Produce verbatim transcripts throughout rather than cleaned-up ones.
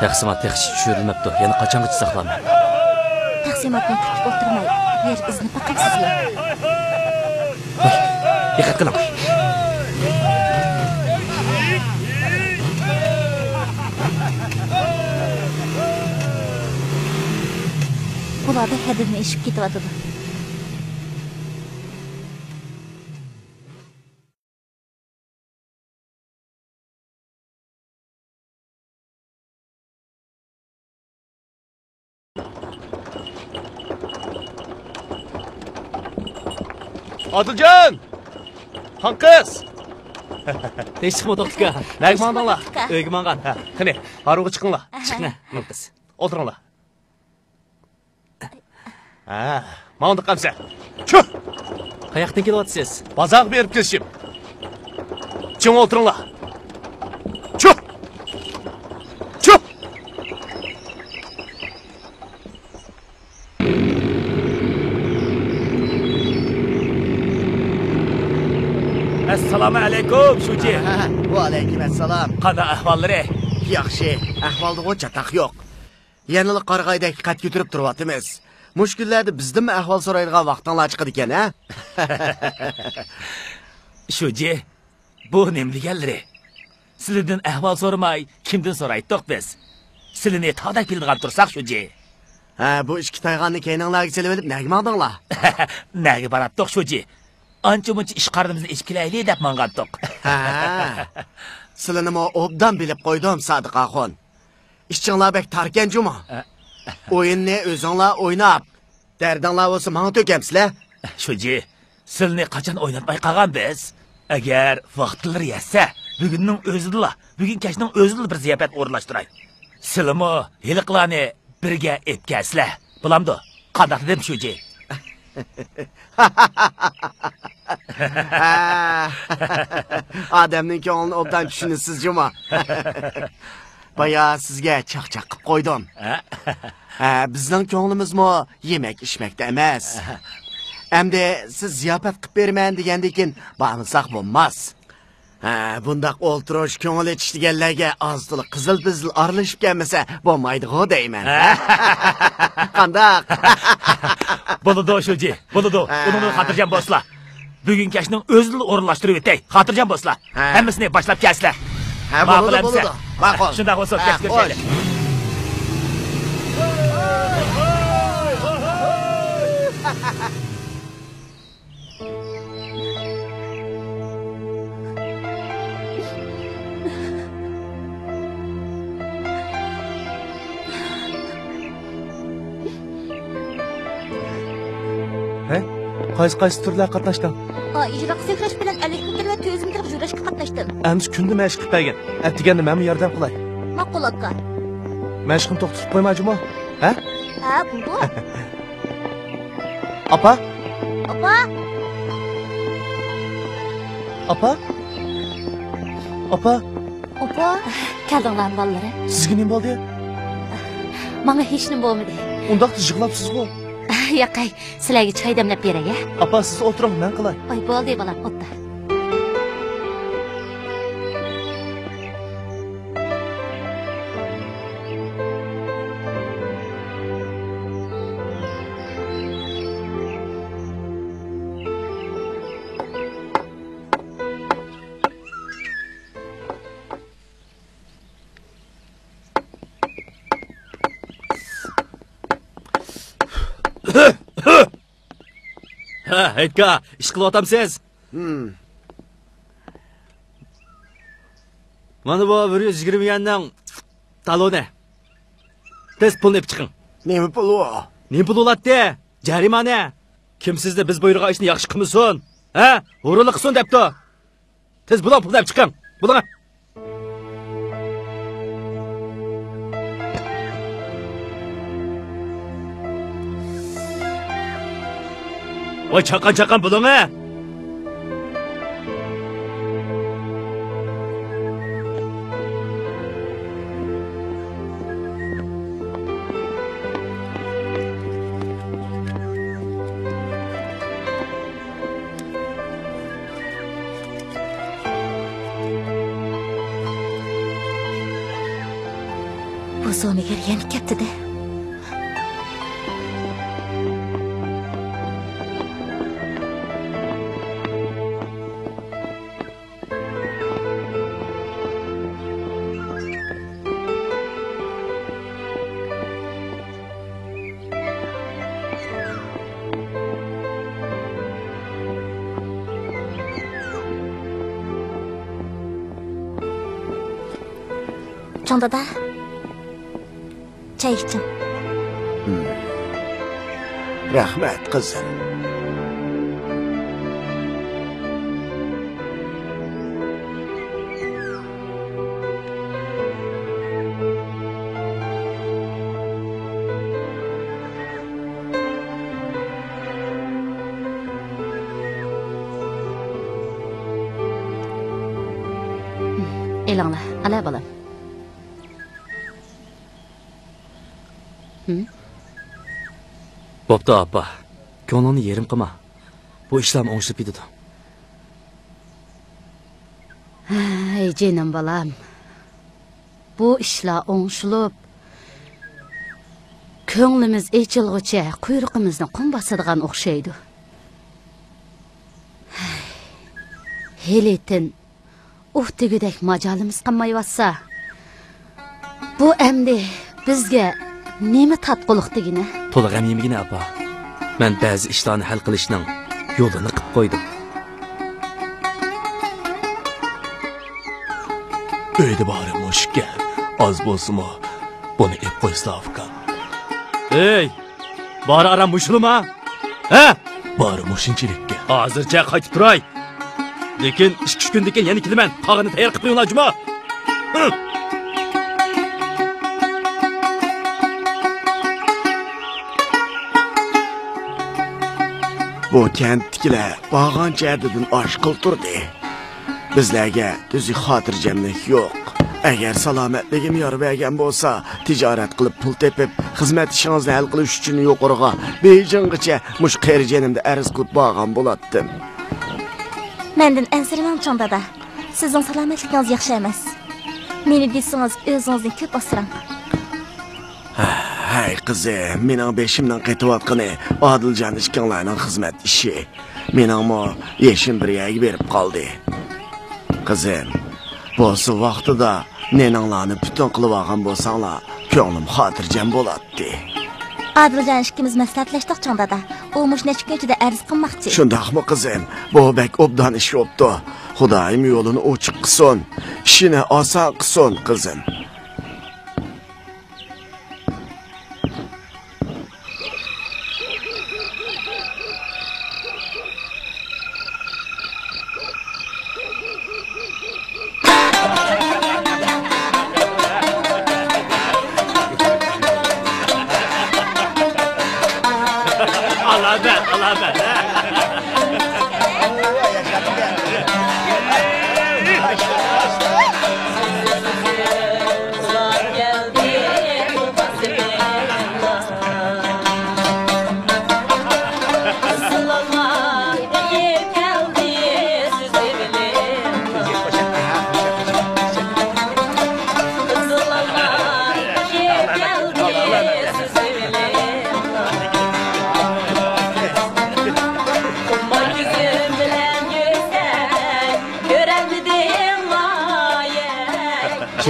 تەقسىمات تېخىچە چۈشۈرۈلمەپتۇ. يەنە قاچانغىچە ساقلارمەن؟ تەقسىماتنى كۈتۈپ ئولتۇرماي، يەر ئىزىنى پاقاقسىزلا. ۋاي، دىققەت قىلىڭ. بۇلاردا ھەددىدىن ئېشىپ كېتىۋاتىدۇ. ئادىلجان! خانقىز! تىنچلىقمۇ دوختۇركا؟ نەگە ماڭدىڭلار؟ ئۆيگە ماڭغان. ھە، قېنى، ھارۋىغا چىقىڭلار. چىقنە، خانقىز. ئولتۇرۇڭلار. ھە، ماڭدىق ئەمسە. چۈ! قاياقتىن كېلىۋاتىسىز؟ بازارغا بېرىپ كېلىشىم. چىڭ ئولتۇرۇڭلار. چۈ! چۈ! ئەسسالامۇ ئەلەيكۇم، شۇجى. ۋەئەلەيكۇم ئەسسالام. قانداق ئەھۋاللىرى؟ ياخشى، ئەھۋالدىغۇ چاتاق يوق. يەنىلا قارىغايدەك قەد كۆتۈرۈپ تۇرۇۋاتىمىز. مۇشۇ كۈنلەردە بىزدىنمۇ ئەھۋال سورايدىغان ۋاقتىڭلار چىقىدىكەن، ھە؟ شۇجى، بۇ نېمە دېگەنلىرى؟ سىلىدىن ئەھۋال سورىماي، كىمدىن سورايتتۇق بىز؟ سىلىنى تاغدەك بىلىدىغان تۇرساق، شۇجى. ھە، بۇ ئىككى تايغاننى كەينىڭلارغا سېلىۋېلىپ نەگە ماڭدىڭلار؟ نەگە باراتتۇق، شۇجى؟ ئانچە-مۇنچە ئىش قارنىمىزنى ئېچىپ كېلەيلى دەپ ماڭغانتۇق. ھە، سىلىنىمۇ ئوبدان بىلىپ قويدۇم، سادىق ئاخۇن. ئىچىڭلار بەك تاركەن جۇمۇ. ئە. ئويۇننى ئۆزۈڭلار ئويناپ، دەردىڭلار بولسا ماڭا تۆكەمسىلەر. شۇجى، سىلىنى قاچان ئويناتماي قالغان بىز؟ ئەگەر ۋاقىتلىرى يەتسە، بۈگۈننىڭ ئۆزىدىلا، بۈگۈن كەچنىڭ ئۆزىدىلا بىر زىياپەت ئورۇنلاشتۇراي. سىلىمۇ ھېلىقىلارنى بىرگە ئېلىپ كەلسىلە. بولامدۇ؟ قانداق دېدىم، شۇجى؟ ھە، ئادەمنىڭ كۆڭلىنى ئوبدان چۈشىنىسىز جۇمۇ. بايا سىزگە چاقچاق قىپ قويدۇم. ھە؟ ھە، بىزنىڭ كۆڭلىمىزمۇ يېمەك ئىچمەكتە ئەمەس. ئەمدى سىز زىياپەت قىپ بېرىمەن دېگەندىن كېيىن بارمىساق بولماس. ھە، بۇنداق ئولتۇرۇش، كۆڭۈل ئېچىش دېگەنلەرگە ئاز-تولا قىزىل-پىزىل ئارىلىشىپ كەلمىسە بولمايدىغۇ دەيمەن. ھە؟ قانداق؟ بولىدۇ، شۇجى، بولىدۇ. ھە. ئۇنىڭدىن خاتىرجەم بولسىلا. بۈگۈن كەچنىڭ ئۆزىدىلا ئورۇنلاشتۇرۇۋېتەي. خاتىرجەم بولسىلا. ھە. ھەممىسىنى باشلاپ كەلسىلە. ھە، ماقۇل بولىدۇ، ئەمىسە. بولىدۇ. ماقۇل. شۇنداق بولسۇن، ھە، كەچتە كۆرۈشەيلى. خوش. ھە؟ قايسى، قايسى تۈرلەرگە قاتناشتىڭ؟ ئا، ئىجراق سەكرەش بىلەن ئەللىك مېتىرلىك تۈزۈم تىرىق يۈرۈشكە قاتناشتىم. ئەمدى كۈندە مەشىق قىلىپ بەرگىن. ئەتىگەندە مەنمۇ ياردەم قىلاي. ماقۇل، ئاكا. مەشىقنى توختىتىپ قويما جۇمۇ. ھە؟ ھە، بولىدۇ. ئاپا؟ ئاپا؟ ئاپا؟ ئاپا؟ ئاپا؟ كەلدىڭلارمۇ، بالىلىرىم؟ سىزگە نېمە بولدى؟ ماڭا ھېچنېمە بولمىدى. ئۇنداقتا يىغلاپسىزغۇ؟ ياقەي، سىلەرگە چاي دەملەپ بېرەي، ھە؟ ئاپا، سىز ئولتۇرۇڭ، مەن قىلاي. ئاي، بولدى، بالام، ئولتۇر. ھە، ھېيتكا، ئىش قىلىۋاتامسىز؟ ھىم. مانا بۇ بىر يۈز يىگىرمە يۈەننىڭ تالونى. تېز پۇلنى ئېلىپ چىقىڭ. نېمە پۇل ئۇ؟ نېمە پۇل بولاتتى؟ جەرىمانە. كىم سىزنى بىز بۇيرۇغان ئىشنى ياخشى قىلمىسۇن؟ ھە؟ ھۇرۇنلۇق قىلسۇن دەپتۇ. تېز بۇلۇڭ، پۇلنى ئېلىپ چىقىڭ. بۇلۇڭ. ۋاي، چاققان، چاققان بۇلۇڭ، ھە! بۇ زومىگەر يەنە كەپتىدە. چوڭ دادا، چاي ئىچىڭ. ھىم. رەھمەت، قىزىم. ئېلىڭلار، ئالا بالام. ھىم؟ بوپتۇ، ئاپا. كۆڭلۈڭنى يېرىم قىلما. بۇ ئىشلارمۇ ئوڭشىلىپ كېتىدۇ. ھەي، جېنىم بالام. بۇ ئىشلار ئوڭشىلىپ، كۆڭلىمىز ئېچىلغۇچە قۇيرۇقىمىزنى قۇم باسىدىغان ئوخشايدۇ. ھەي، ھېلىتىن ئۇھ دېگۈدەك ماجالىمىز قالمايۋاتسا، بۇ ئەمدى بىزگە نېمە تارتقۇلۇق دېگىنە؟ تولا غەم يېمىگىنە، ئاپا. مەن بەزى ئىشلارنى ھەل قىلىشنىڭ يولىنى قىپ قويدۇم. ئۆيدە بارى مۇشۇكەن. ئاز بولسىمۇ، بۇنى ئېپ قويسىلا، ئۇكام. ھەي! بارى ئاران مۇشۇلىما؟ ھە؟ بارى مۇشۇنچىلىككەن. ھازىرچە قايتىپ تۇراي. لېكىن ئىككى-ئۈچ كۈندىن كېيىن يەنە كېلىمەن. قالغىنىنى تەييار قىلىپ قويۇڭلار جۇمۇ. ھە. بۇ كەنتتىكىلەر بارغانچە ھەددىدىن ئاشقىلى تۇردى. بىزلەرگە تۈزۈك خاتىرجەملىك يوق. ئەگەر سالامەتلىكىم يار بەرگەن بولسا، تىجارەت قىلىپ پۇل تېپىپ، خىزمەت ئىشىڭىزنى ھەل قىلىش ئۈچۈن يۇقىرىغا، بېيجىڭغىچە مۇشۇ قېرى جېنىمدا ئەرز قىلىپ بارغان بولاتتىم. مەندىن ئەنسىرىمەڭ، چوڭ دادا. سىزنىڭ سالامەتلىكىڭىز ياخشى ئەمەس. مېنى دېسىڭىز، ئۆزىڭىزنى كۆپ ئاسراڭ. ھەي، قىزىم، مېنىڭ بېشىمنىڭ قېتىۋاتقىنى ئادىلجان ئىككىڭلارنىڭ خىزمەت ئىشى. مېنىڭمۇ يېشىم بىر يەرگە بېرىپ قالدى. قىزىم، بولسا ۋاقتىدا نېنىڭلارنى پۈتۈن قىلىۋالغان بولساڭلار، كۆڭلۈم خاتىرجەم بولاتتى. ئادىلجان ئىككىمىز مەسلىھەتلەشتۇق، چوڭ دادا. ئۇ مۇشۇ نەچچە كۈن ئىچىدە ئەرز قىلماقچى. شۇنداقمۇ، قىزىم؟ بۇ بەك ئوبدان ئىش بوپتۇ. خۇدايىم يولىنى ئوچۇق قىلسۇن، ئىشىنى ئاسان قىلسۇن، قىزىم.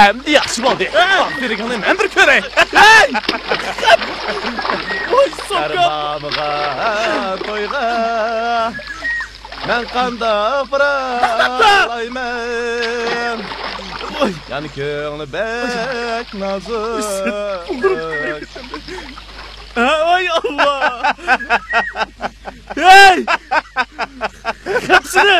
ئەمدى ياخشى بولدى. باغ تېرىكىڭنى مەن بىر كۆرەي. ھەي! ۋاي، سوكا! ئەربابىغا، تويغا مەن قانداق بارالايمەن؟ ۋاي! يەنە كۆڭلى بەك نازۇك. ھە، ۋاي ئاللا! ھەي! قاپسىنى!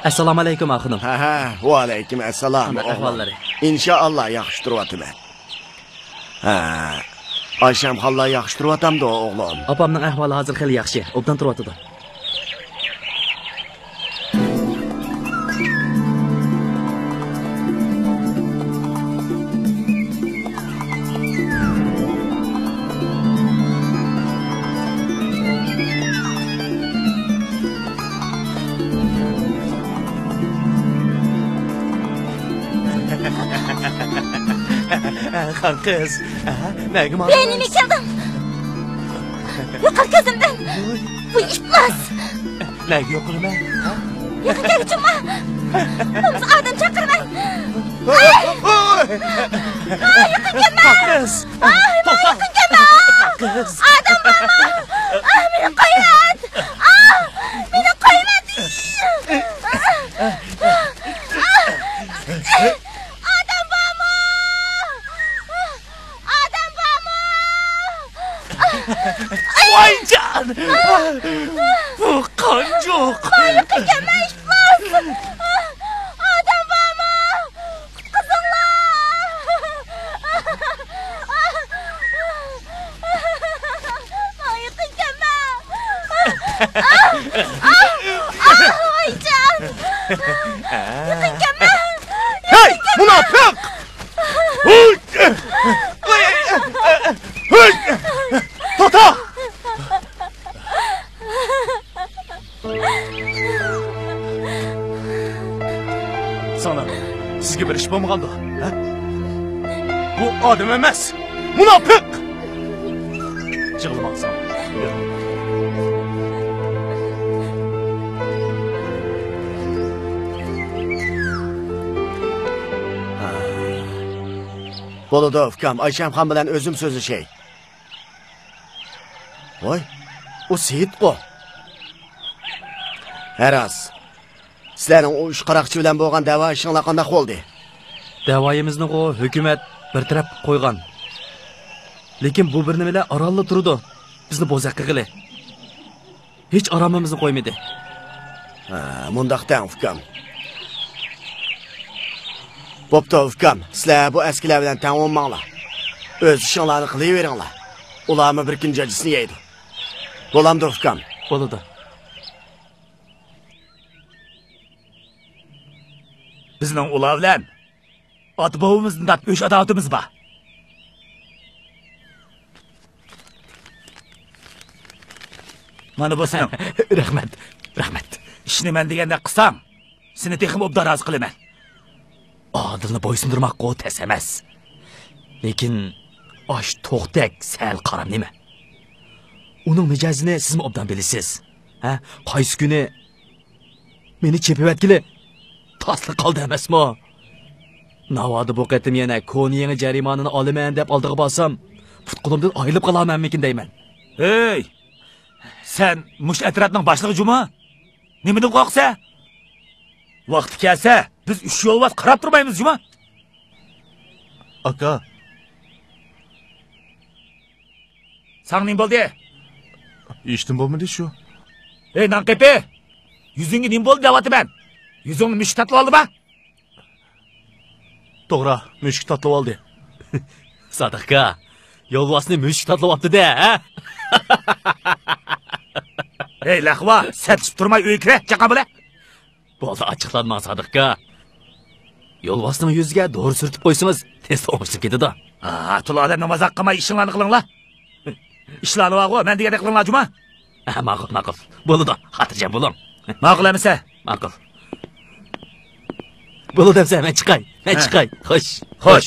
ئەسسالامۇ ئەلەيكۇم، ئاخۇنۇم. ھە، ھە، ۋەئەلەيكۇم ئەسسالام، قانداق ئوغلۇم. ئەھۋاللىرى؟ ئىنشائاللا، ياخشى تۇرۇۋاتىمەن. ھە، ئايشەمخانلار ياخشى تۇرۇۋاتامدۇ، ئوغلۇم؟ ئاپامنىڭ ئەھۋالى ھازىر خېلى ياخشى، ئوبدان تۇرۇۋاتىدۇ. خان قىز، نەگە ماڭدىڭ؟ بەينىمگە كەلدىڭ. يوقال كۆزۈمدىن. بۇ ئىپلاس. نەگە يوقىلىمەن؟ يېقىن كەلگۈچۈڭما؟ بولمىسا ئادەم چاقىرىمەن. ئاي! ئاي، يېقىن كەلمە! قىز! ئاي، ماڭا يېقىن كەلمە! قىز! ئادەم بارمۇ؟ ئاي، مېنى قويۇۋەت! ئاي، مېنى قويۇۋەت! ئادەم بارمۇ؟ ئادەم بارمۇ؟ ۋايجان! بۇ قانجۇق! ماڭا يېقىن كەلمە، ئىپلاس! ئادەم بارمۇ؟ قۇتقۇزۇڭلار! ماڭا يېقىن كەلمە! ۋايجان! يېقىن كەلمە! ھەي، مۇناپىق! ھۇي! ھۇي! توختا! ساڭا، سىزگە بىر ئىش بولمىغاندۇ، ھە؟ بۇ ئادەم ئەمەس، مۇناپىق! يىغلىماڭ، ساڭا. بولىدۇ، ئۇكام، ئايشەمخان بىلەن ئۆزۈم سۆزلىشەي. ۋاي، ئۇ سېيىتقۇ. ھە راست. سىلەرنىڭ ئۇ ئۈچ قاراقچى بىلەن بولغان دەۋا ئىشىڭلار قانداق بولدى؟ دەۋايىمىزنىغۇ ھۆكۈمەت بىر تەرەپ قىلىپ قويغان. لېكىن بۇ بىر نېمىلەر ئارانلا تۇرىدۇ، بىزنى بوزەك قىلغىلى. ھېچ ئارامىمىزنى قويمىدى. ھە، مۇنداق دەڭ، ئۇكام. بوپتۇ، ئۇكام، سىلەر بۇ ئەسكىلەر بىلەن تەڭ بولماڭلار. ئۆز ئىشىڭلارنى قىلىۋېرىڭلار. ئۇلارمۇ بىر كۈن جاجىسىنى يەيدۇ. بولامدۇ، ئۇكام؟ بولىدۇ. بىزنىڭ ئۇلار بىلەن ئاتا-بوۋىمىزدىن تارتىپ ئۆچ-ئاداۋىتىمىز بار. مانا بۇ سېنىڭ. رەھمەت، رەھمەت. ئىشنى مەن دېگەندەك قىلساڭ، سېنى تېخىمۇ ئوبدان رازى قىلىمەن. ئادىلنى بويسۇندۇرماققۇ تەس ئەمەس. لېكىن ئاش توختەك سەل قارام نېمە. ئۇنىڭ مىجەزىنى سىزمۇ ئوبدان بىلىسىز. ھە؟ قايسى كۈنى مېنى چېپىۋەتكىلى تاسلا قالدى ئەمەسمۇ؟ ناۋادا بۇ قېتىم يەنە كونا يېڭى جەرىمانىنى ئالىمەن دەپ ئالدىغا بارسام، پۇت-قولۇمدىن ئايرىلىپ قالارمەنمىكىن دەيمەن. ھەي! سەن مۇشۇ ئەترەتنىڭ باشلىقى جۇمۇ؟ نېمىدىن قورقىسەن؟ ۋاقتى كەلسە، بىز ئۈچ يولۋاس قاراپ تۇرمايمىز جۇمۇ؟ ئاكا. ساڭا نېمە بولدى؟ ھېچنېمە بولمىدى شۇ. ھەي، نان قېپى! يۈزۈڭگە نېمە بولدى دەۋاتىمەن؟ يۈزۈڭنى مۈشۈك تاتىلىۋالدىما؟ توغرا، مۈشۈك تاتىلىۋالدى. سادىق ئاكا، يولۋاسنى مۈشۈك تاتىلىۋاپتۇ-دە، ھە؟ ھەي، لەقۋا، سەتلىشىپ تۇرماي ئۆيگە كىرە، چاققان بولە. بولدى، ئاچچىقلانماڭ، سادىق ئاكا. يولۋاسنىڭ يۈزىگە دورا سۈرتۈپ قويسىڭىز، تېزلا ئوڭشىلىپ كېتىدۇ. ھا، تولا ئادەمنى مازاق قىلماي ئىشىڭلارنى قىلىڭلار. ئىشلارنى بارغۇ، مەن دېگەندەك قىلىڭلار، جۇما. ھە، ماقۇل، ماقۇل. بولىدۇ، خاتىرجەم بولۇڭ. ماقۇل ئەمىسە. ماقۇل. بولىدۇ ئەمىسە، مەن چىقاي. مەن ھە. چىقاي. خوش. خوش.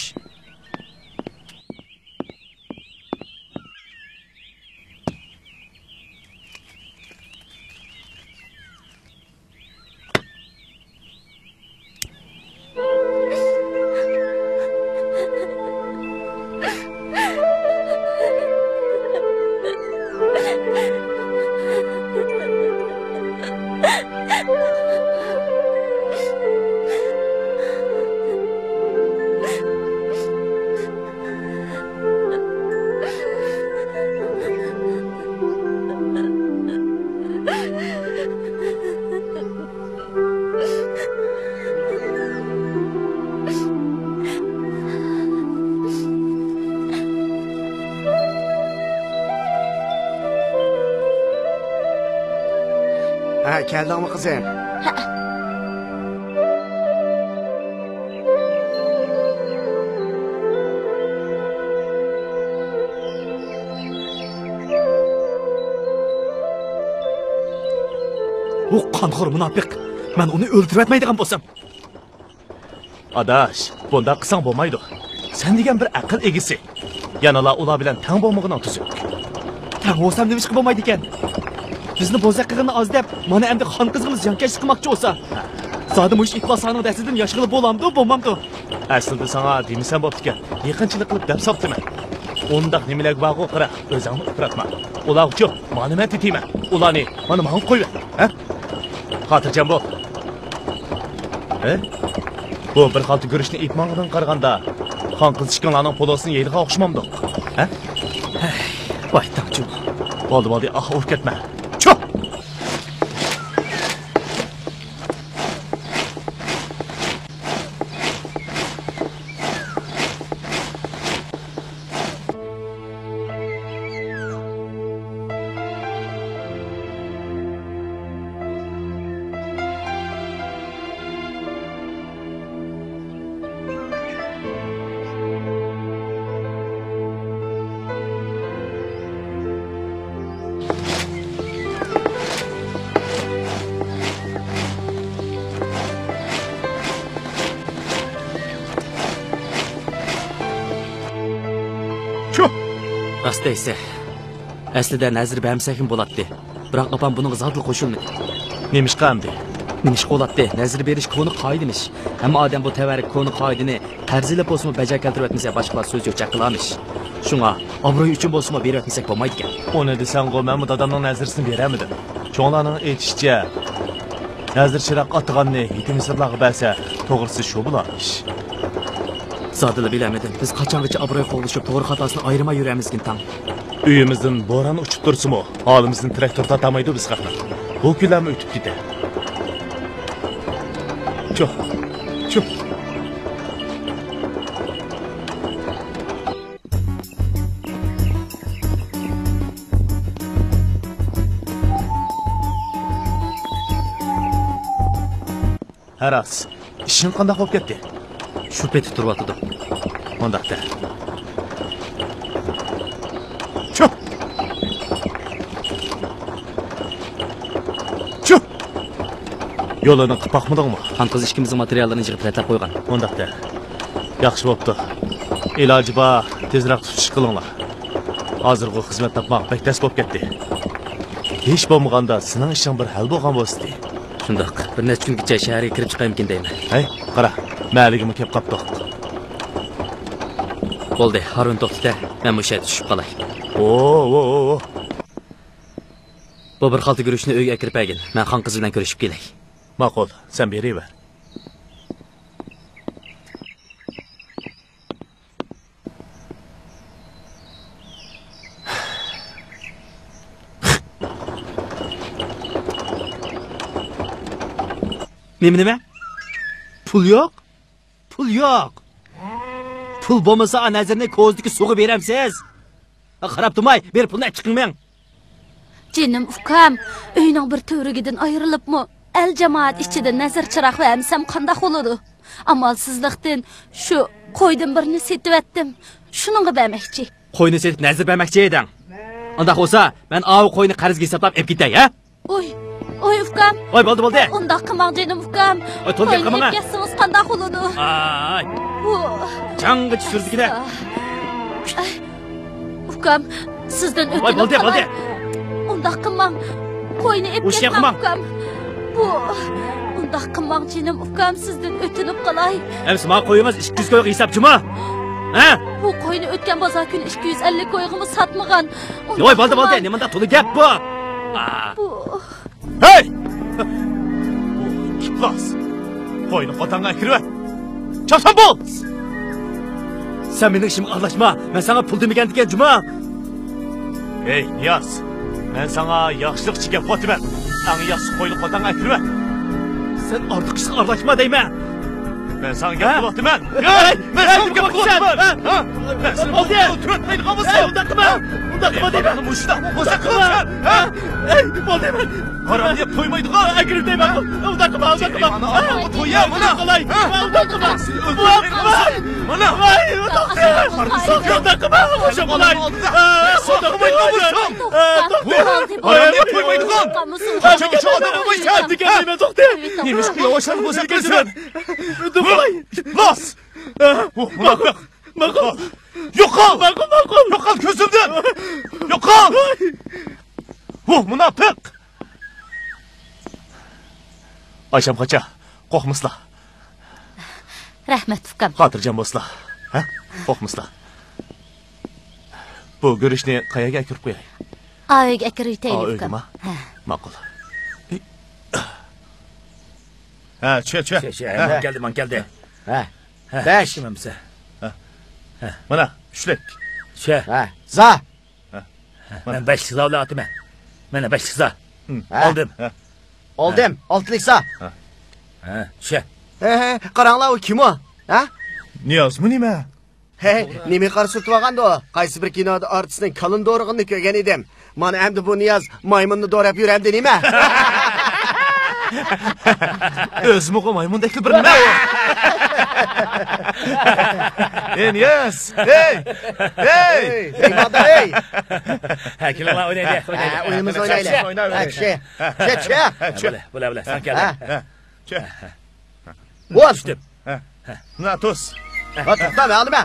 كەلدىڭمۇ، قىزىم؟ ھە. بۇ قانخور مۇناپىق. مەن ئۇنى ئۆلتۈرۈۋەتمەيدىغان بولسام. ئاداش، بۇنداق قىلساڭ بولمايدۇ. سەن دېگەن بىر ئەقىل ئىگىسى. يەنىلا ئۇلار بىلەن تەڭ بولمىغىنىڭ تۈزۈك. تەڭ بولسام نېمىشقا بولمايدىكەن؟ بىزنى بوزەك قىلغىنى ئاز دەپ، مانا ئەمدى خان قىزغىمۇ زىيانكەشلىك قىلماقچى بولسا. زادى مۇشۇ ئىپلاس خاننىڭ دەستىدىن ياشىغىلى بولامدۇ، بولمامدۇ؟ ئەسلىدە ساڭا دېمىسەم بوپتىكەن. يېقىنچىلىق قىلىپ دەپ ساپتىمەن. ئۇنداق نېمىلەرگە بارغۇ قارا، ئۆزۈڭنى ئۇپراتما. ئۇلارغىچۇ مانا مەن تېتىيمەن. ئۇلارنى مانا ماڭا قويۇۋەت. ھە؟ خاتىرجەم بول. ھە؟ بۇ بىر خالتا گۈرۈچنى ئېلىپ ماڭغىنىڭغا قارىغاندا، خان قىز ئىككىڭلارنىڭ پولۇسىنى يەيدىغان ئوخشىمامدۇق؟ ھە؟ ۋاي تاڭ جۇمۇ. بولدى، بولدى، ئاھ، ئۇرۇپ كەتمە. چۇھ! چۇھ! راست دەيسە. ئەسلىدە نەزىر بەرمىسەكمۇ بولاتتى. بىراق ئاپام بۇنىڭغا زادىلا قوشۇلمىدى. نېمىشقا ئەمدى؟ نېمىشقا بولاتتى؟ نەزىر بېرىش كونا قائىدىمىش. ھەممە ئادەم بۇ تەۋەررۈك كونا قائىدىنى قەرز ئېلىپ بولسىمۇ بەجا كەلتۈرۈۋەتمىسە، باشقىلار سۆز يوق چاققىلارمىش. شۇڭا ئابرۇي ئۈچۈن بولسىمۇ بېرىۋەتمىسەك بولمايدىكەن. ئۇنى دېسەڭغۇ، مەنمۇ دادامنىڭ نەزىرىسىنى بېرەلمىدىم. چوڭلارنىڭ ئېيتىشىچە، نەزىر چىراغ ئاتىغاننى يېتىم يېسىرلارغا بەرسە، توغرىسى شۇ بولار ئىش. زادىلا بىلەلمىدىم. بىز قاچانغىچە ئابرۇي قوغلىشىپ، توغرا خاتاسىنى ئايرىماي يۈرەرمىزكىن تاڭ؟ ئۆيىمىزدىن بوران ئۇچۇپ تۇرسىمۇ، ھالىمىزدىن تىراكتور تارتالمايدۇ بىز خەقنىڭ. بۇ كۈنلەرمۇ ئۆتۈپ كېتە. چۇھ، چۇھ. ھە راست، ئىشىڭ قانداق بولۇپ كەتتى؟ شۇ پېتى تۇرۇۋاتىدۇ. مۇنداق دە. چۇھ! چۇھ! يولىنى قىلىپ باقمىدىڭمۇ؟ خان قىز ئىككىمىزنىڭ ماتېرىياللىرىنى يىغىپ رەتلەپ قويغان. مۇنداق دە. ياخشى بوپتۇ. ئىلاجى بار، تېزرەك تۇتۇش قىلىڭلار. ھازىرغۇ خىزمەت تاپماق بەك تەس بولۇپ كەتتى. ھېچ بولمىغاندا سېنىڭ ئىشىڭ بىر ھەل بولغان بولسىدى. شۇنداق، بىر نەچچە كۈنگىچە شەھەرگە كىرىپ چىقايمىكىن دەيمەن. ھەي، قارا، مەھەللىگىمۇ كېلىپ قاپتۇق. بولدى، ھارۇن توختىتە، مەن مۇشۇ يەردە چۈشۈپ قالاي. ۋو، ۋو، ۋو، ۋو. بۇ بىر خالتا گۈرۈچنى ئۆيگە ئەكىرىپ بەرگىن، مەن خان قىز بىلەن كۆرۈشۈپ كېلەي. ماقۇل، سەن بېرىۋەر. نېمە، نېمە؟ پۇل يوق؟ پۇل يوق. پۇل بولمىسا، نەزىرنى كوزىدىكى سۇغا بېرەمسىز؟ قاراپ تۇرماي، بېرىپ پۇلنى ئەپ چىقىڭ مېڭ. جېنىم ئۇكام، ئۆينىڭ بىر تۈۋرۈكىدىن ئايرىلىپمۇ، ئەل جامائەت ئىچىدە نەزىر چىراغ بەرمىسەم قانداق بولىدۇ؟ ئامالسىزلىقتىن شۇ قويدىن بىرنى سېتىۋەتتىم. شۇنىڭغا بەرمەكچى. قوينى سېتىپ نەزىر بەرمەكچى ئىدىڭ. ئۇنداق بولسا، مەن ئاۋۇ قوينى قەرزگە ھېسابلاپ ئېلىپ كېتەي، ھە؟ ئوي، ئوي، ئۇكام. ئوي، بولدى، بولدى. ئۇنداق قىلماڭ، جېنىم ئۇكام. ئوي، تولدى، قوينى قىلماڭ، ئېلىپ ھە. كەتسىڭىز قانداق بولىدۇ؟ ئاي. ۋو. جاڭغىچە سۈردى كېدە. ئاي. ئۇكام، سىزدىن ۋاي، ئۆتۈنۈپ بولدى، قالاي. بولدى. ئۇنداق قىلماڭ. قوينى ئېلىپ كەتمەڭ، ئۇكام. بۇ، ئۇنداق قىلماڭ، جېنىم ئۇكام، سىزدىن ئۆتۈنۈپ قالاي. ئەمسە ماڭا قويىڭىز ئىككى يۈز كويغا ھېساب جۇما. ھە؟ بۇ قوينى ئۆتكەن بازار كۈنى ئىككى يۈز ئەللىك كويغىمۇ ساتمىغان. ۋاي، بولدى، بولدى. ئۇنداق قىلماڭ. نېمانداق تولا گەپ بۇ؟ ئا. بۇ. ھەي! ئىپلاس! قوينى قوتانغا ئەكىرىۋەت! چاپسان بول! سەن مېنىڭ ئىشىمغا ئارىلاشما! مەن ساڭا پۇل دېمىگەنتىكەن جۇما! ھەي، نىياز! مەن ساڭا ياخشىلىقچە گەپ قىلىۋاتىمەن! ئەڭ ياخشىسى قوينى قوتانغا ئەكىرىۋەت! سەن ئارتۇق ئىشقا ئارىلاشما دەيمەن! مەن ساڭا گەپ قىلىۋاتىمەن. ھەي، مەن ساڭا گەپ قىلىۋاتىمەن. ھە؟ مەن ساڭا بولدى. تۆت مەيلىغا بولسا. ھەي، ئۇنداق قىلما. ئۇنداق قىلما دەيمەن. مۇشۇنداق بولسا قىلىمەن. ھە؟ ھەي، بولدى مەن. ھارام يەپ تويمايدىغان. ئەكىرىپ دەيمەن. ئۇنداق قىلما، ئۇنداق قىلما. مانا، مانا، تويا، مانا. ئۇنداق قىلما. مانا. ۋاي، ۋاي، توختاڭ. توختاڭ، توختاڭ. ئۇنداق قىلما. ئۇنداق قىلما. ھارام يەپ تويمايدىغان. قاچان شۇ ئادەم بولمايسەن. نېمە ئىشقا ياۋاشلارنى بولسا كىرسەن. لاس! ۋۇ، مۇناپىق! ماقۇل! يوقال! ماقۇل، ماقۇل! يوقال كۆزۈمدىن! يوقال! ۋۇ، مۇناپىق! ئايشەم قاچا، قورقمىسىلا. رەھمەت، ئۇكام. خاتىرجەم بولسىلا. ھە؟ قورقمىسىلا. بۇ گۈرۈچنى قەيەرگە ئەكىرىپ قوياي؟ ئا ئۆيگە ئەكىرىۋېتەيلى، ئا ئۆيگىمۇ؟ ئۇكام. ھە. ماقۇل. ھە، چۈشە، چۈشە. چۈشە، چۈشە. ھە. مانا كەلدى، مانا كەلدى. ھە. ھە. بەش. ھە. مانا، ئۈچلۈك. چۈشە. ھە. زا. ھە. مانا. مەن بەشلىك زا بىلەن ئاتىمەن. مانا بەشلىك زا. ھە. ئالدىم. ھە. ئالدىم. ئالتىلىك زا. ھە. ھە، چۈشە. ھە، ھە، قاراڭلار، ئۇ كىم ئۇ؟ ھە؟ نىيازمۇ نېمە؟ ھەي، نېمە قارا سۈرتۈۋالغاندۇ؟ قايسى بىر كىنودا ئارتىسنىڭ كالىنى دورىغىنىنى كۆرگەن ئىدىم. مانا ئەمدى بۇ نىياز مايمۇننى دوراپ يۈرەمدۇ نېمە؟ ئۆزىمۇغۇ مايمۇندەكلا بىر نېمە ئۇ؟ ئېي، نىياز! ئېي! ئېي! ئېي، مېھماندا، ئېي! ھە، كېلىڭلار، ئوينايلى، ھە، ئوينايلى. ئويۇنىمىزنى ئوينايلى. ئوينايلى. ھە، چۈشە. چۈشە، چۈشە. ھە، بولە، بولە، بولە، سەن كەل. ھە. ھە. چۈشە. بول. چۈشتۈم. ھە. ھە. مانا توس. ھە، توختا، مەلۇم.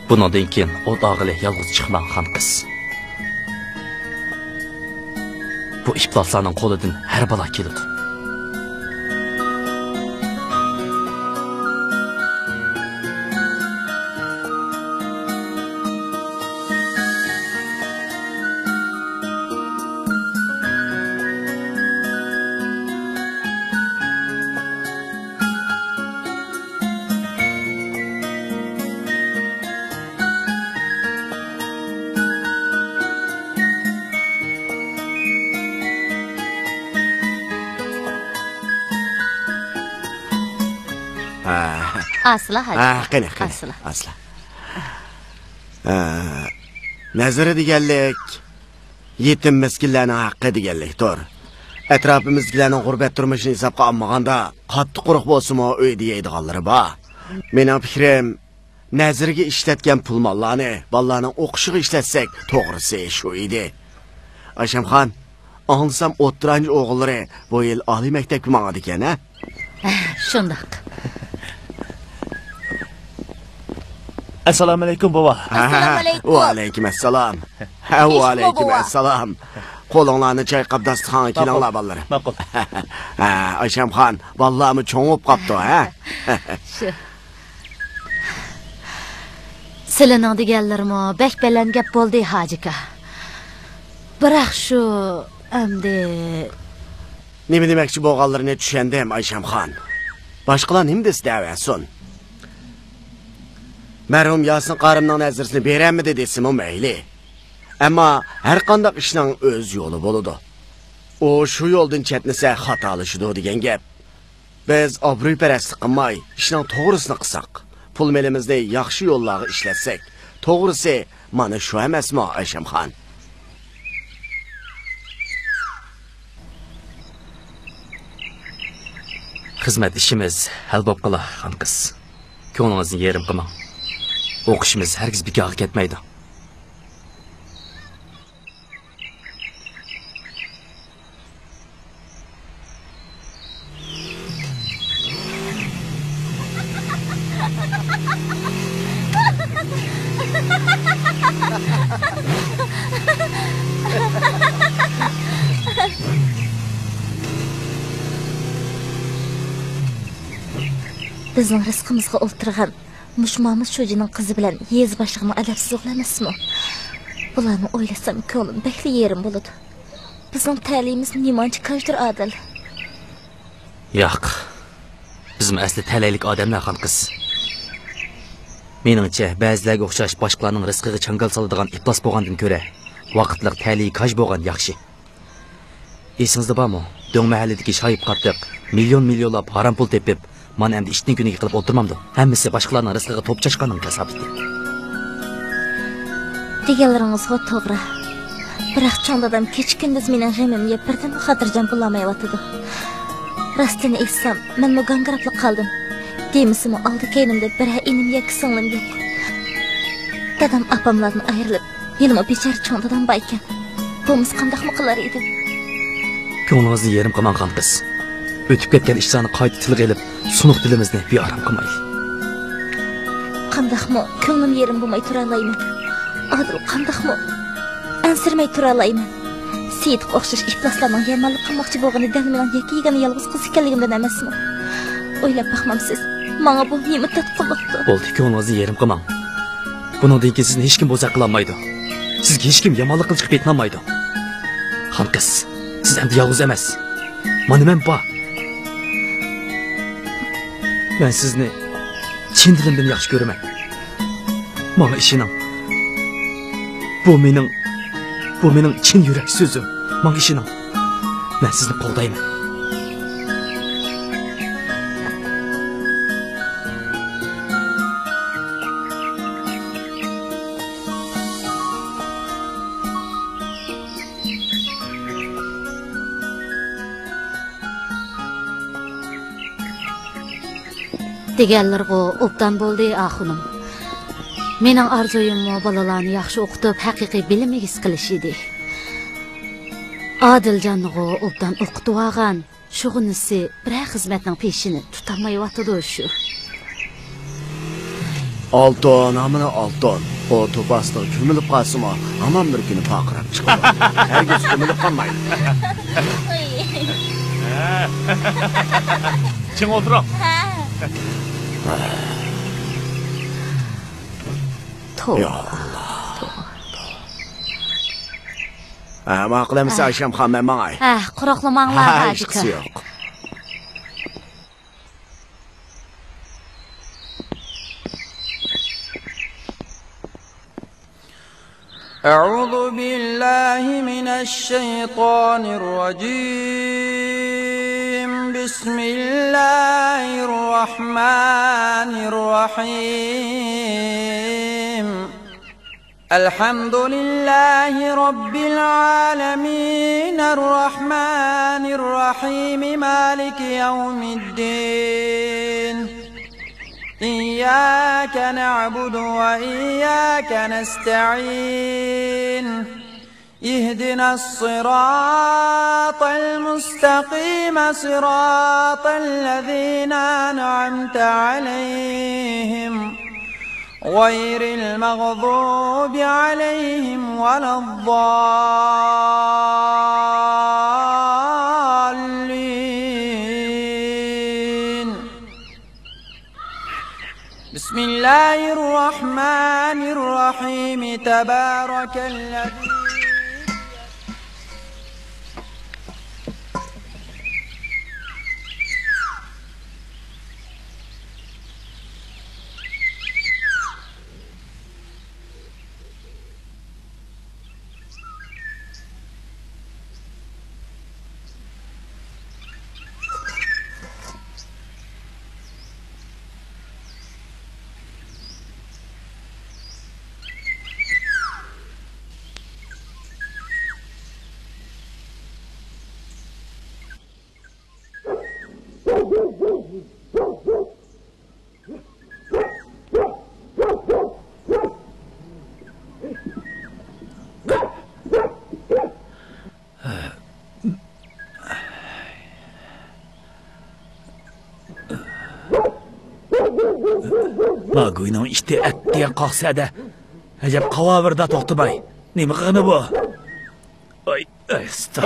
بۇنىڭدىن كېيىن ئوت ئالغىلى يالغۇز چىقماڭ، خان قىز. بۇ ئىپلاسلارنىڭ قولىدىن ھەر بالا كېلىدۇ. ھە. ئاسلا ھاجى. ھە، قېنى، قېنى. ئاسلا. ئاسلا. ھە. نەزىرى دېگەنلىك، يېتىم مىسكىنلەرنىڭ ھەققى دېگەنلىكتۇر. ئەتراپىمىزدىكىلەرنىڭ غۇربەت تۇرمۇشىنى ھېسابقا ئالمىغاندا، قاتتىق قۇرۇق بولسىمۇ، ئۆيدە يەيدىغانلىرى بار. مېنىڭ پىكرىم، نەزىرگە ئىشلەتكەن پۇل-ماللارنى بالىلارنىڭ ئوقۇشىغا ئىشلەتسەك، توغرىسى شۇ ئىدى. ئايشەمخان، ئاڭلىسام، ئوتتۇرانچى ئوغۇللىرى بۇ يىل ئالىي مەكتەپكە ماڭىدىكەن، ھە؟ شۇنداق. ئەسسالامۇئەلەيكۇم، بوۋا. ئەسسالامۇئەلەيكۇم. ۋەئەلەيكۇم ئەسسالام. ھە، ۋەئەلەيكۇم ئەسسالام. قولۇڭلارنى چايقاپ، داستىخانغا كېلىڭلار، بالىلىرىم. ماقۇل. ھە، ئايشەمخان، بالىلارمۇ چوڭىيىپ قاپتۇ، ھە؟ شۇ. سىلىنىڭ دېگەنلىرىمۇ بەك بەلەن گەپ بولدى، ھاجىكا. بىراق شۇ، ئەمدى. نېمە دېمەكچى بولغانلىرىنى چۈشەندىم، ئايشەمخان. باشقىلار نېمە دېسە دەۋەرسۇن. مەرھۇم ياسىن قارىمنىڭ نەزىرىسىنى بېرەلمىدى دېسىمۇ مەيلى. ئەمما ھەرقانداق ئىشنىڭ ئۆز يولى بولىدۇ. ئۇ شۇ يولدىن چەتنىسە خاتالىشىدۇ دېگەن گەپ. بىز ئابرۇيپەرەسلىك قىلماي، ئىشنىڭ توغرىسىنى قىلساق، پۇل-مېلىمىزنى ياخشى يوللارغا ئىشلەتسەك، توغرىسى مانا شۇ ئەمەسمۇ، ئايشەمخان؟ خىزمەت ئىشىمىز ھەل بوپقىلا، خان قىز. كۆڭلىڭىزنى يېرىم قىلماڭ. ئوقۇشىمىز ھەرگىز بىكارغا كەتمەيدۇ. بىزنىڭ رىزقىمىزغا ئولتۇرغان مۇشۇ مامۇت شۇجىنىڭ قىزى بىلەن يېزا باشلىقىنىڭ ئەدەپسىزلىقى ئەمەسمۇ؟ بۇلارنى ئويلىسام، كۆڭلۈم بەكلا يېرىم بولىدۇ. بىزنىڭ تەلىيىمىز نېمانچە كاجدۇر، ئادىل؟ ياق. بىزمۇ ئەسلى تەلەيلىك ئادەملەر، خانقىز. مېنىڭچە، بەزىلەرگە ئوخشاش باشقىلارنىڭ رىزقىغا چاڭگال سالىدىغان ئىپلاس بولغاندىن كۆرە، ۋاقىتلىق تەلىيى كاج بولغان ياخشى. ئېسىڭىزدە بارمۇ؟ دۆڭ مەھەللىدىكى شايىپ قاتتىق مىليون مىليونلاپ ھارام پۇل تېپىپ، مانا ئەمدى ئىتنىڭ كۈنىگە قىلىپ ئولتۇرمامدۇ؟ ھەممىسى باشقىلارنىڭ رىزقىغا توپا چاچقاننىڭ كاساپىتى. دېگەنلىرىڭىزغۇ توغرا. بىراق چوڭ دادام كېچە-كۈندۈز مېنىڭ غېمىمگە بىردىنمۇ خاتىرجەم بولالمايۋاتىدۇ. راستىنى ئېيتسام، مەنمۇ گاڭگىراپلا قالدىم. دېمىسىمۇ، ئالدى-كەينىمدە بىرەر ئىنىم ياكى سىڭلىم يوق. دادام ئاپاملاردىن ئايرىلىپ، ھېلىمۇ بىچارە چوڭ دادام بار ئىكەن. بولمىسا قانداقمۇ قىلار ئىدىم؟ كۆڭلىڭىزنى يېرىم قىلماڭ، خانقىز. ئۆتۈپ كەتكەن ئىشلارنى قايتا تىلغا ئېلىپ، سۇنۇق دىلىمىزنى بىئارام قىلمايلى. قانداقمۇ كۆڭلۈم يېرىم بولماي تۇرالايمەن؟ ئادىل، قانداقمۇ ئەنسىرىمەي تۇرالايمەن؟ سېيىتقا ئوخشاش ئىپلاسلارنىڭ يامانلىق قىلماقچى بولغىنى دەل مېنىڭ يەككە يېگانە يالغۇز قىز ئىكەنلىكىمدىن ئەمەسمۇ؟ ئويلاپ باقمامسىز؟ ماڭا بۇ نېمە تاتقۇنلۇقتۇ؟ بولدى، كۆڭلىڭىزنى يېرىم قىلماڭ. بۇنىڭدىن كېيىن سىزنى ھېچكىم بوزەك قىلالمايدۇ. سىزگە ھېچكىم يامانلىق قىلىشقا پېتىنالمايدۇ. خانقىز، سىز ئەمدى يالغۇز ئەمەس. مانا مەن بار. مەن سىزنى چىن دىلىمدىن ياخشى كۆرىمەن. ماڭا ئىشىنىڭ. بۇ مېنىڭ، بۇ مېنىڭ چىن يۈرەك سۆزۈم. ماڭا ئىشىنىڭ. مەن سىزنى قولدايمەن. دېگەنلىرىغۇ ئوبدان بولدى، ئاخۇنۇم. مېنىڭ ئارزۇيۇممۇ بالىلارنى ياخشى ئوقۇتۇپ، ھەقىقىي بىلىم ئىگىسى قىلىش ئىدى. ئادىلجاننىغۇ ئوبدان ئوقۇتۇۋالغان، شۇغىنىسى بىرەر خىزمەتنىڭ پېشىنى تۇتالمايۋاتىدۇ شۇ. ئالتۇن، ھامىنى ئالتۇن. ئۇ توپا ئاستىغا كۆمۈلۈپ قالسىمۇ، ھامان بىر كۈنى پارقىراپ چىقىدۇ. ھەرگىز كۆمۈلۈپ قالمايدۇ. چىڭ ئولتۇرۇڭ. توۋا. يا ئاللا. ھە، ماقۇل ئەمىسە، ھە. ئايشەمخان، مەن ماڭاي. ھە، قۇرۇقلىماڭلار، ھە، ھاجىكە. ھېچقىسى يوق. أعوذ بالله من الشيطان الرجيم. بسم الله الرحمن الرحيم. الحمد لله رب العالمين، الرحمن الرحيم، مالك يوم الدين. إياك نعبد وإياك نستعين. اهدنا الصراط المستقيم، صراط الذين أنعمت عليهم، غير المغضوب عليهم ولا الضالين. بسم الله الرحمن الرحيم. تبارك الذي ماگۇينىڭ ئىتى ئەتىگەن قاقسا-دە. ئەجەب قاۋاۋىردا توختىماي. نېمە قىلغىنى بۇ؟ ئاي، ئەستا.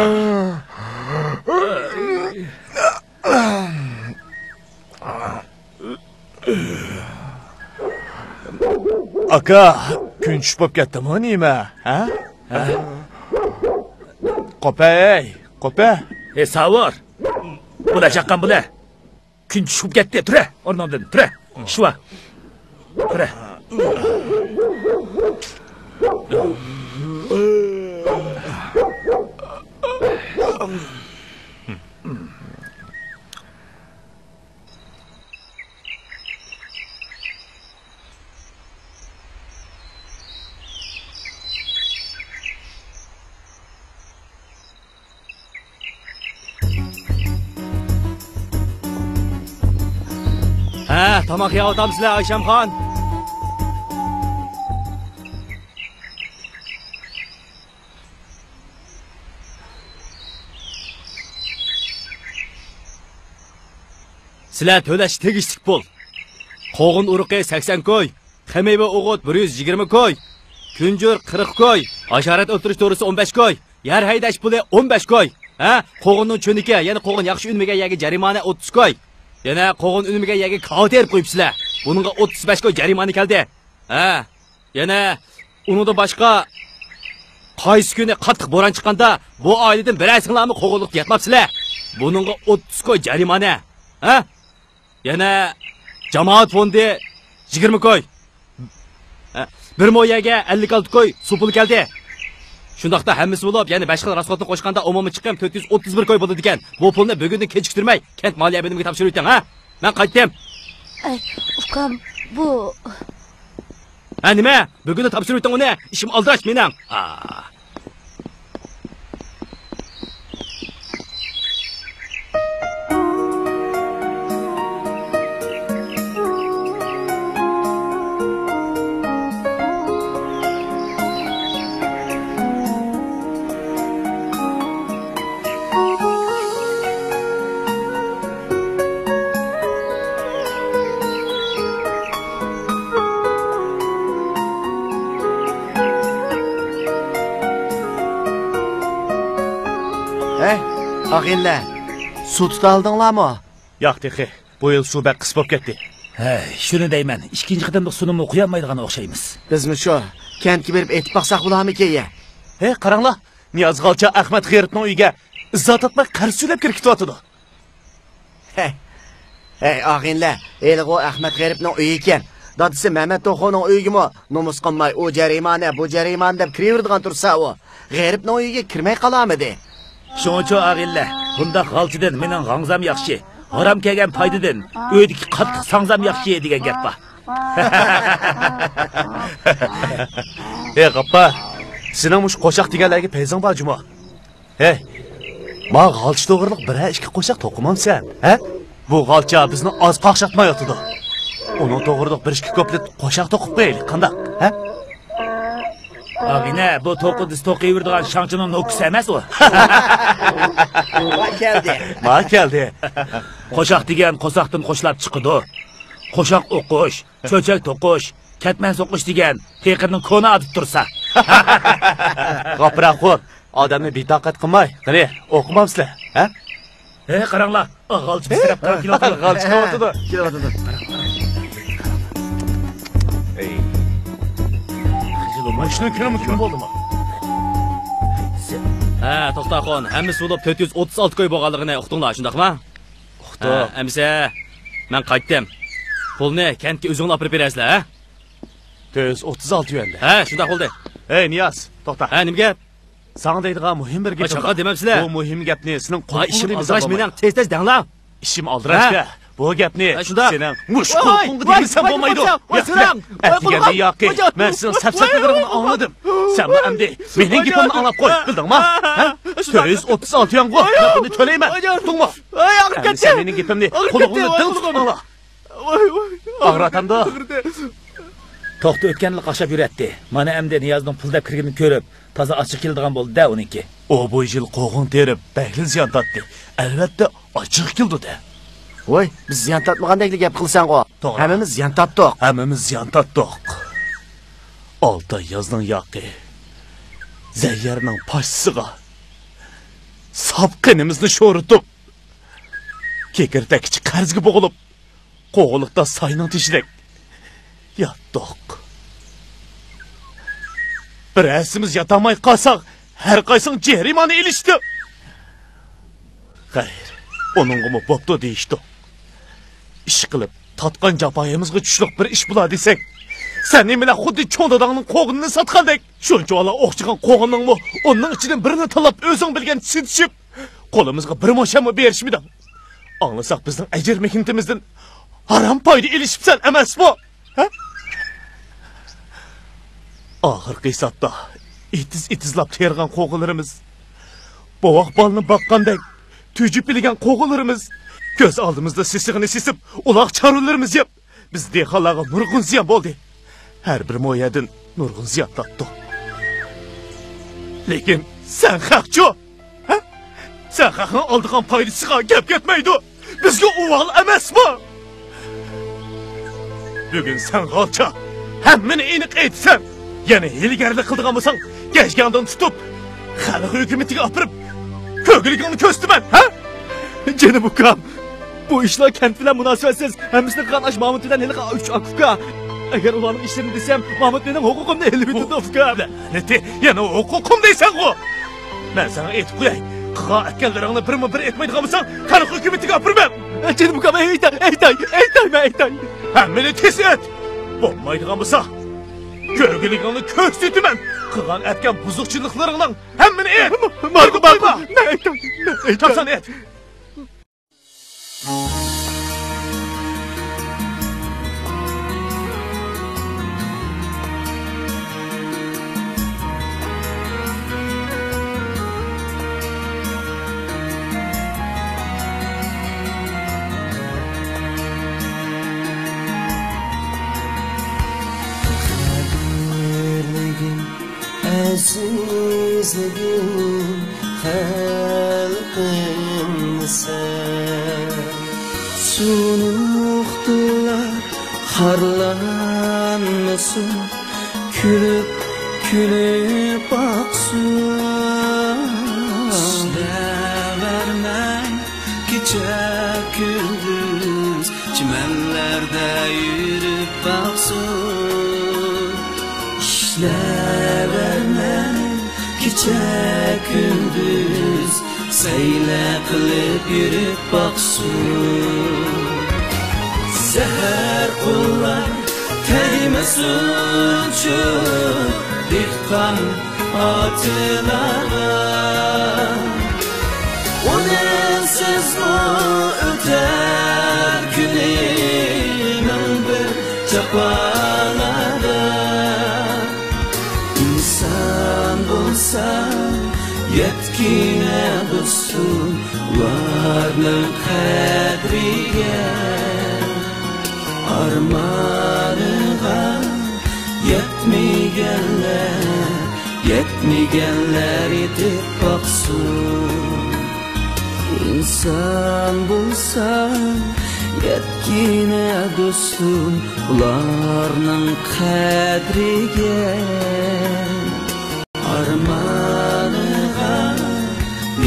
ئاكا، كۈن چۈش بوپ كەتتىمۇ نېمە؟ ھە؟ ھە؟ قوپە، ئەي، قوپە. ئەي، ساۋۇر. بۇلار چاققان بۇلار. كۈن چۈشۈپ كەتتى. تۇرە، ئورنۇڭدىن تۇرە. ئىش بار. تۇرە. ھە، تاماق يەۋاتامسىلەر، ئايشەمخان؟ سىلەر تۆلەشكە تېگىشلىك پۇل. قوغۇن ئۇرۇقى سەكسەن كوي، خېمىيە ئوغۇت بىر يۈز يىگىرمە كوي، كۈنجۈر قىرىق كوي، ھاشارات ئۆلتۈرۈش دورىسى ئون بەش كوي، يەر ھەيدەش پۇلى ئون بەش كوي. ھە؟ قوغۇننىڭ چۆنىكى، يەنى قوغۇن ياخشى ئۈنمىگەن يەرگە جەرىمانە ئوتتۇز كوي. يەنە قوغۇن ئۈنمىگەن يەرگە كاۋا تېرىپ قويۇپسىلەر. بۇنىڭغا ئوتتۇز بەش كوي جەرىمانە كەلدى. ھە؟ يەنە ئۇنىڭدىن باشقا، قايسى كۈنى قاتتىق بوران چىققاندا، بۇ ئائىلىدىن بىرەرسىڭلارمۇ قوغۇنلۇقتا ياتماپسىلەر. بۇنىڭغا ئوتتۇز كوي جەرىمانە. ھە؟ يەنە جامائەت فوندى يىگىرمە كوي. ھە، بىر مو يەرگە ئەللىك ئالتە كوي سۇ پۇلى كەلدى. شۇنداقتا ھەممىسى بولۇپ، يەنە بەش خىل راسخوتنى قوشقاندا ئومۇمىي چىقىم تۆت يۈز ئوتتۇز بىر كوي بولىدىكەن. بۇ پۇلنى بۈگۈندىن كېچىكتۈرمەي، كەنت مالىيە بۆلۈمىگە تاپشۇرۇۋېتىڭ، ھە؟ مەن قايتتىم. ئەي، ئۇكام، بۇ. ھە، نېمە؟ بۈگۈندە تاپشۇرۇۋېتىڭ ئۇنى. ئىشىم ئالدىراش مېنىڭ. ھە. ھەي، ئاغىنىلەر، سۇ تۇتالدىڭلارمۇ؟ ياق تېخى، بۇ يىل سۇ بەك قىس بولۇپ كەتتى. ھەي، شۇنى دەيمەن، ئىككىنچى قېتىملىق سۇنىمۇ قۇيالمايدىغان ئوخشايمىز. بىزمۇ شۇ، كەنتكە بېرىپ ئېتىپ باقساق بولامىكىن يا؟ ھەي، قاراڭلار، نىياز غالچا ئەخمەت غېرىبنىڭ ئۆيىگە ئىزا تارتماي قەرز سۆلەپ كىرىپ كېتىۋاتىدۇ. ھەي، ھەي، ئاغىنىلەر، ھېلىغۇ ئەخمەت غېرىبنىڭ ئۆيى ئىكەن. دادىسى مەمەت توخۇنىڭ ئۆيىگىمۇ نومۇس قىلماي، ئۇ جەرىمانە، بۇ جەرىمانە دەپ كىرىۋېرىدىغان تۇرسا ئۇ. غېرىبنىڭ ئۆيىگە كىرمەي قالامىدى. شۇڭىچۇ ئاغىنىلەر، بۇنداق غالچىدىن مېنىڭ غاڭزام ياخشى. ھارام كەلگەن پايدىدىن ئۆيدىكى قاتتىق ساڭزام ياخشى دېگەن گەپ بار. ھەي، غاپپار، سېنىڭ مۇشۇ قوشاق دېگەنلەرگە پەيزىڭ بار جۇمۇ. ھەي، ماڭا غالچا توغرىلىق بىرەر ئىككى قوشاق توقۇمامسەن، ھە؟ بۇ غالچا بىزنى ئاز قاقشاتمايۋاتىدۇ. ئۇنىڭ توغرىلىق بىر ئىككى كۇپلېت قوشاق توقۇپ قويايلى، قانداق، ھە؟ ئاغىنە، بۇ توقۇدىسى توقۇيۋېرىدىغان شاڭچىنىڭ نوكىسى ئەمەس ئۇ. ما كەلدى. ما كەلدى. قوشاق دېگەن قورساقتىن قوشلاپ چىقىدۇ. قوشاق ئوقۇش، چۆچەك توقۇش، كەتمەن سوقۇش دېگەن پېقىرنىڭ كونا ئادىتى تۇرسا. غاپپار ئاخۇن، ئادەمنى بىتاقەت قىلماي، قېنى، ئوقۇمامسىلەر، ھە؟ ھەي، قاراڭلار، غالچا پىسىراپ قاراپ كېلىۋاتىدۇ. غالچا كېلىۋاتىدۇ. كېلىۋاتىدۇ. ماشىنا كىرىمۇ كىم بولدىمۇ؟ ھە، توختاخۇن، ھەممىسى بولۇپ تۆت يۈز ئوتتۇز ئالتە كوي بولغانلىقىنى ئۇقتۇڭلار، شۇنداقمۇ؟ ئۇقتۇق. ھە، ئەمىسە، مەن قايتتىم. پۇلنى كەنتكە ئۆزۈڭلار ئاپىرىپ بېرەرسىلەر، ھە؟ تۆت يۈز ئوتتۇز ئالتە يۈەندە. ھە، شۇنداق بولدى. ھەي، نىياز، توختا. ھە، نېمە گەپ؟ ساڭا دەيدىغان مۇھىم بىر گېپىم بار. دېمەمسىلەر. بۇ مۇھىم گەپنى سېنىڭ قۇلىقىڭغا دېمىسەم بولمايدۇ. مېنىڭ، تېز-تېز دەڭلار. ئىشىم ئالدىراش-دە. بۇ گەپنى سېنىڭ مۇشۇ قۇلىقىڭغا دېمىسەم بولمايدۇ. ياق، دە. ئەتىگەندە ياقى مەن سېنىڭ سەپسەتىلىرىڭنى ئاڭلىدىم. سەنمۇ ئەمدى مېنىڭ گېپىمنى ئاڭلاپ قوي، بىلدىڭما؟ ھە؟ تۆت يۈز ئوتتۇز ئالتە يۈەنغۇ، بۇنى تۆلەيمەن. ئۇقتۇڭمۇ؟ ئەمدى سەن مېنىڭ گېپىمنى قۇلىقىڭنى دىڭ تۇتۇپ ئاڭلا. ئاغرىتامدۇ؟ توختا ئۆتكەن يىل قاقشاپ يۈرەتتى. مانا ئەمدى نىيازنىڭ پۇل دەپ كىرگىنىنى كۆرۈپ، تازا ئاچچىقى كېلىدىغان بولدى-دە ئۇنىڭكى. ئۇ بۇ يىل قوغۇن تېرىپ، بەكلا زىيان تارتتى. ئەلۋەتتە، ئاچچىقى كېلىدۇ-دە. ۋاي، بىز زىيان تارتمىغاندەكلا گەپ قىلىسەنغۇ. توغرا. ھەممىمىز زىيان تارتتۇق. ھەممىمىز زىيان تارتتۇق. ئالتە ئاي يازنىڭ ياقى، زەييەرنىڭ پاشىسىغا ساپ قېنىمىزنى شورىتىپ، كېكىردەككىچە قەرزگە بوغۇلۇپ، قوغۇنلۇقتا ساينىڭ تېشىدەك ياتتۇق. بىرەرسىمىز ياتالماي قالساق، ھەر قايسىڭ جەرىمانە ئېلىشتى. خەير، ئۇنىڭغىمۇ بوپتۇ دېيىشتۇق. ئىشقىلىپ، تارتقان جاپايىمىزغا چۈشلۈك بىر ئىش بولا دېسەك، سەن نېمىلا خۇددى چوڭ داداڭنىڭ قوغۇنىنى ساتقاندەك، شۇنچىۋالا ئوخشىغان قوغۇننىڭمۇ ئوننىڭ ئىچىدىن بىرىنى تاللاپ ئۆزۈڭ بىلگەن سېتىشىپ، قولىمىزغا بىر مۇشەممۇ بېرىشمىدىڭ. ئاڭلىساق بىزنىڭ ئەجىر مېھنىتىمىزدىن ھارام پايدا ئېلىشىپسەن ئەمەسمۇ؟ ھە؟ ئاخىرقى ھېسابتا ئېتىز-ئېتىزلاپ تېرىغان قوغۇنلىرىمىز، بوۋاق بالىنى باققاندەك تۈجۈپ بىلگەن قوغۇنلىرىمىز، كۆز ئالدىمىزدا سېسىغىنى سېسىپ، ئۇلاغ چارۋىلىرىمىز يەپ، بىز دېھقانلارغا نۇرغۇن زىيان بولدى. ھەر بىر مو يەردىن نۇرغۇن زىيان تارتتۇق. لېكىن سەن خەقچۇ؟ ھە؟ سەن خەقنىڭ ئالىدىغان پايدىسىغا گەپ كەتمەيدۇ. بىزگە ئۇۋال ئەمەسمۇ؟ بۈگۈن سەن غالچا، ھەممىنى ئېنىق ئېيتىسەن. يەنە ھىيلىگەرلىك قىلىدىغان بولساڭ، گەجگەڭدىن تۇتۇپ، خەلق ھۆكۈمىتىگە ئاپىرىپ، كۆرگۈلۈكۈڭنى كۆرسىتىمەن، ھە؟ جېنىم ئۇكام، بۇ ئىشلار كەنت بىلەن مۇناسىۋەتسىز. ھەممىسىنى قىلغان ئاشۇ مامۇت بىلەن ھېلىقى ئۈچ ئاكا-ئۇكا. ئەگەر ئۇلارنىڭ ئىشلىرىنى دېسەم، مامۇت مېنىڭ ھوقۇقۇمنى ئېلىۋېتىدۇ، ئۇكام. لەنىتى، يەنە ھوقۇقۇم دەيسەنغۇ؟ مەن ساڭا ئېيتىپ قوياي، قىلغان ئەتكەنلىرىڭنى بىرمۇ بىر ئېيتمايدىغان بولساڭ، خەلق ھۆكۈمىتىگە ئاپىرىمەن. جېنىم ئۇكام، ئېيتاي، ئېيتاي، ئېيتاي، مەن ئېيتاي. ھەممىنى تېز ئېيت! بولمايدىغان بولسا، كۆرگۈلۈكۈڭنى كۆرسىتىمەن. قىلغان ئەتكەن بۇزۇقچىلىقلىرىڭنىڭ ھەممىنى ئېيت! ماقۇل، ماقۇل، ماقۇل. مەن ئېيتاي، مەن ئېيتاي. تاپسان ئېيت! قەدىرلىگىن، ئەزىزلىگىن، خەلقىمنى سەن. سۇنۇقتۇلار خارلانمىسۇن، كۈلۈپ، كۈلۈپ ئاقسۇن. ئىشلەۋەرمەي كېچە كۈندۈز، چىمەنلەردە يۈرۈپ باقسۇن. ئىشلەۋەرمەي كېچە كۈندۈز، سەيلە قىلىپ يۈرۈپ باقسۇن. زەھەر قۇللار تەگمىسۇنچۇ دېھقان ئاتىلارغا. ئۇنىڭسىزمۇ ئۆتەر كۈنى مىڭ بىر جاپالاردا. ئىنسان بولسا يەتكىنە دوستۇم ئۇلارنىڭ قەدرىگە. ئارمانىغا يەتمىگەنلەر، يەتمىگەنلەر يېتىپ باقسۇن. ئىنسان بولسا يەتكىنە دوستۇم ئۇلارنىڭ قەدرىگە. ئارمانىغا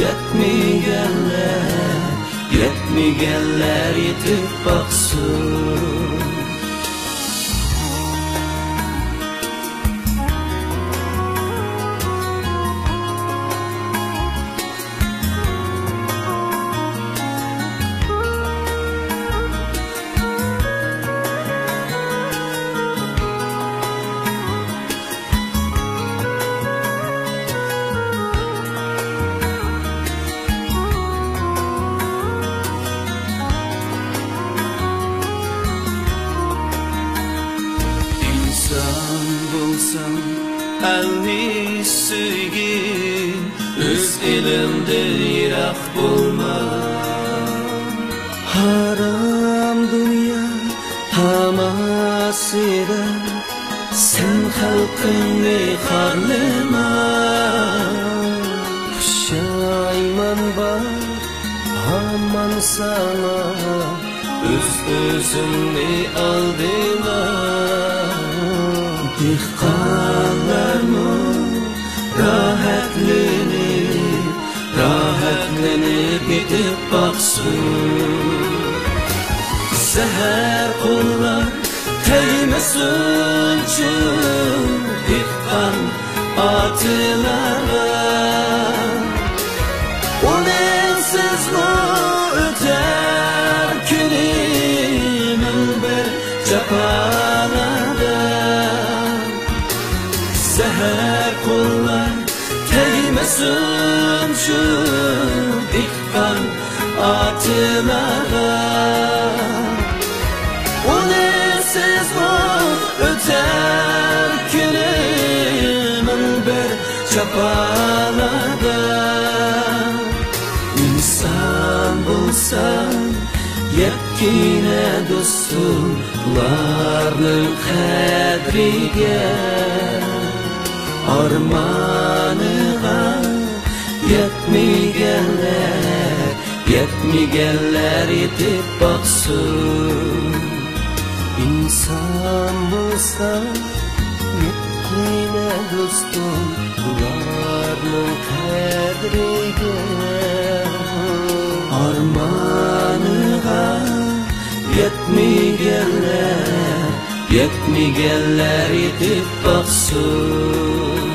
يەتمىگەنلەر، يەتمىگەنلەر يېتىپ باقسۇن. ئىنسان بولساڭ، ئەلنى سۆيگىن، ئۆز ئېلىڭدىن يىراق بولما. ھارام دۇنيا تاماسىدا سەن خەلقىڭنى خارلىما. پۇشايمان بار ھامان ساڭا، ئۆز-ئۆزۈڭنى ئالدىما. دېھقانلارمۇ راھەتلىنىپ، راھەتلىنىپ يېتىپ باقسۇن. زەھەر قۇللار تەگمىسۇنچۇ دېھقان شۇ دېھقان ئاتىلارغا، ئۇنىسىزمۇ ئۆتەر كۈنى مىڭ بىر جاپالاردا. ئىنسان بولساڭ، يەتكىنە دوستۇم ئۇلارنىڭ قەدرىگە. ئارمانىغا يەتمىگەنلەر، يەتمىگەنلەر يېتىپ باقسۇن. ئىنسان بولساڭ، يەتكىنە دوستۇم ئۇلارنىڭ قەدرىگە. ئارمانىغا يەتمىگەنلەر، يەتمىگەنلەر يېتىپ باقسۇن.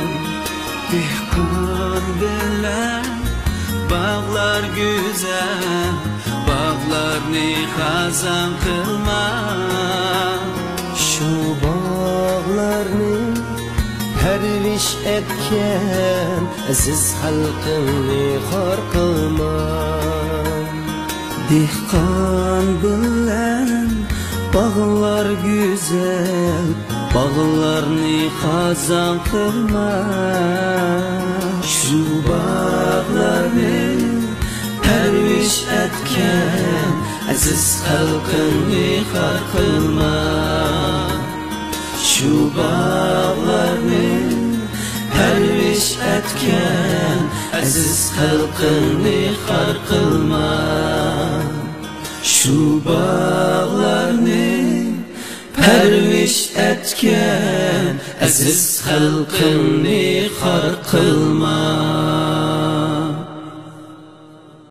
دېھقان بىلەن باغلار گۈزەل، باغلارنى قازان قىلما. شۇ باغلارنى پەرۋىش ئەتكەن ئەزىز خەلقىڭنى خار قىلما. دېھقان بىلەن باغلار گۈزەل، باغلارنى قازان قىلما. شۇ باغلارنى پەرۋىش ئەتكەن ئەزىز خەلقىڭنى خار قىلما. شۇ باغلارنى پەرۋىش ئەتكەن ئەزىز خەلقىڭنى خار قىلما. شۇ باغلارنى پەرۋىش ئەتكەن ئەزىز خەلقىڭنى خار قىلما.